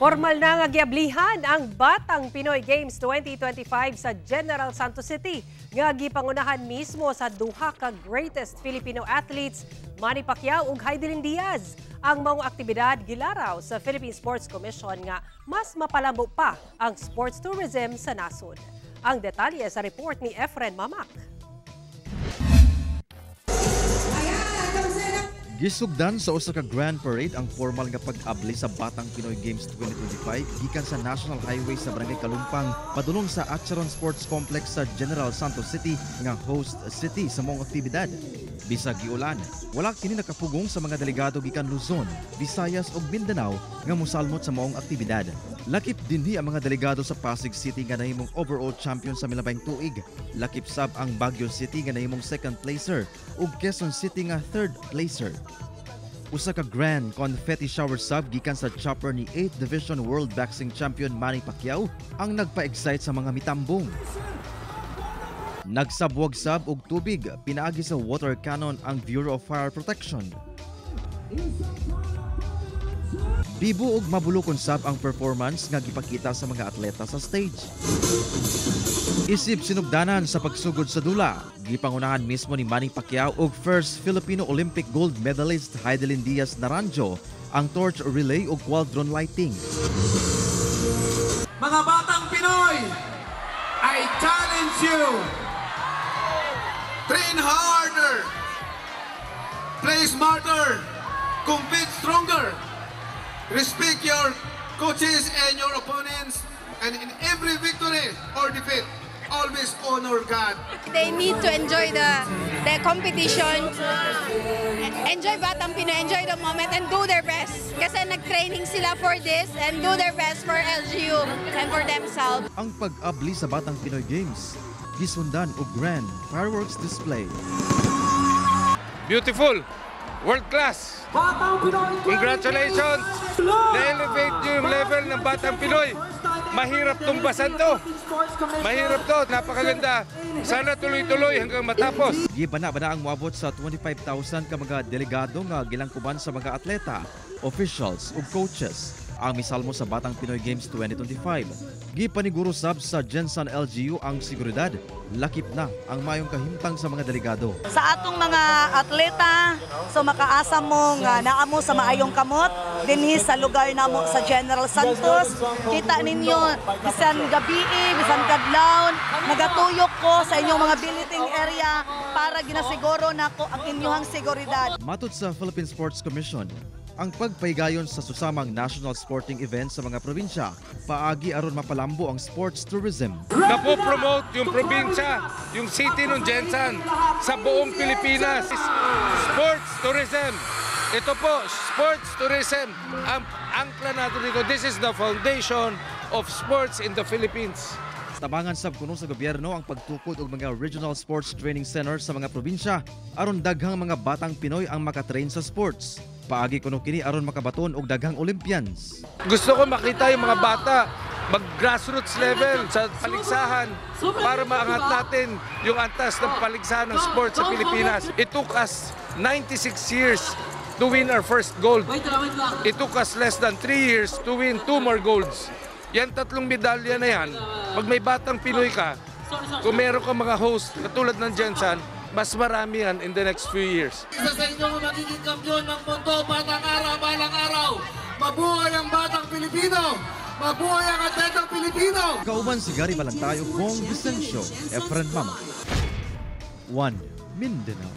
Formal na nga giablihan ang Batang Pinoy Games 2025 sa General Santos City nga gipangunahan mismo sa duha ka greatest Filipino athletes, Manny Pacquiao ug Hidilyn Diaz. Ang maong aktibidad gilaraw sa Philippine Sports Commission nga mas mapalambo pa ang sports tourism sa nasod. Ang detalye sa report ni Efren Mamak. Gisugdan sa usa ka grand parade ang formal nga pag-abli sa Batang Pinoy Games 2025 gikan sa National Highway sa Barangay Kalumpang padulong sa Acharon Sports Complex sa General Santos City nga host city sa maong aktibidad. Bisag giulan, wala kini nakapugong sa mga delegado gikan Luzon, Visayas ug Mindanao nga mosalmot sa maong aktibidad. Lakip dinhi ang mga delegado sa Pasig City nga nahimong overall champion sa milabayng tuig. Lakip sab ang Baguio City nga nahimong second placer ug Quezon City nga third placer. Usa ka grand confetti shower sub gikan sa chopper ni 8th Division World Boxing Champion Manny Pacquiao ang nagpa-excite sa mga mitambong. Nagsabwag sab og tubig pinaagi sa water cannon ang Bureau of Fire Protection. Bibo og mabulokon sab ang performance nga gipakita sa mga atleta sa stage. Isip sinugdanan sa pagsugod sa dula, gipangunahan mismo ni Manny Pacquiao og first Filipino Olympic gold medalist Hidilyn Diaz Naranjo ang torch relay ug quadron lighting. Mga batang Pinoy, I challenge you. Train harder. Play smarter. Compete stronger. Respect your coaches and your opponents. And in every victory or defeat, always honor God. They need to enjoy the competition, enjoy Batang Pinoy, enjoy the moment, and do their best. Kasi nag-training sila for this and do their best for LGU and for themselves. Ang pag-abli sa Batang Pinoy Games, gisundan og grand fireworks display. Beautiful. World class. Congratulations. Na-elevate nyo yung level ng Batang Pinoy. Mahirap tumbasan to. Mahirap to. Napakaganda. Sana tuloy-tuloy hanggang matapos. Gibana-bana ang moabot sa 25,000 ka mga delegado nga gilangkuban sa mga atleta, officials ug coaches ang misalmo sa Batang Pinoy Games 2025. Gipaniguro sab sa Gensan LGU ang seguridad, lakip na ang mayong kahimtang sa mga delegado. Sa atong mga atleta, so makaasa mo nga naa mo sa maayong kamot dinhi sa lugar namo sa General Santos. Kita ninyo bisan gabi, bisan kadlawon, nagatuyok ko sa inyong mga billeting area para ginasiguro nako ang inyong seguridad. Matod sa Philippine Sports Commission, ang pagpaygayon sa susamang national sporting event sa mga probinsya, paagi aron mapalambo ang sports tourism. Napopromote yung probinsya, yung city ng Gensan sa buong Pilipinas. Sports tourism. Ito po, sports tourism. Ang angkla natin dito. This is the foundation of sports in the Philippines. Tabangan sab kuno sa gobyerno ang pagtukod og mga regional sports training center sa mga probinsya aron daghang mga batang Pinoy ang makatrain sa sports. Paagi kuno kini aron makabaton og daghang Olympians. Gusto ko makita yung mga bata mag grassroots level sa paligsahan para maangat natin yung antas ng paligsahan ng sports sa Pilipinas. It took us 96 years to win our first gold. It took us less than 3 years to win 2 more golds. Yan tatlong medalya na yan, pag may batang Pinoy ka, kung meron kang mga host katulad ng Gensan, mas marami yan in the next few years. Isa sa inyo ang magiging kampiyon ng mundo, batang araw, balang araw. Mabuhay ang batang Pilipino! Mabuhay ang atletang Pilipino! Kauban si Gary Balantayo, Bong Vicencio, Efren Mama. 1 Mindanao.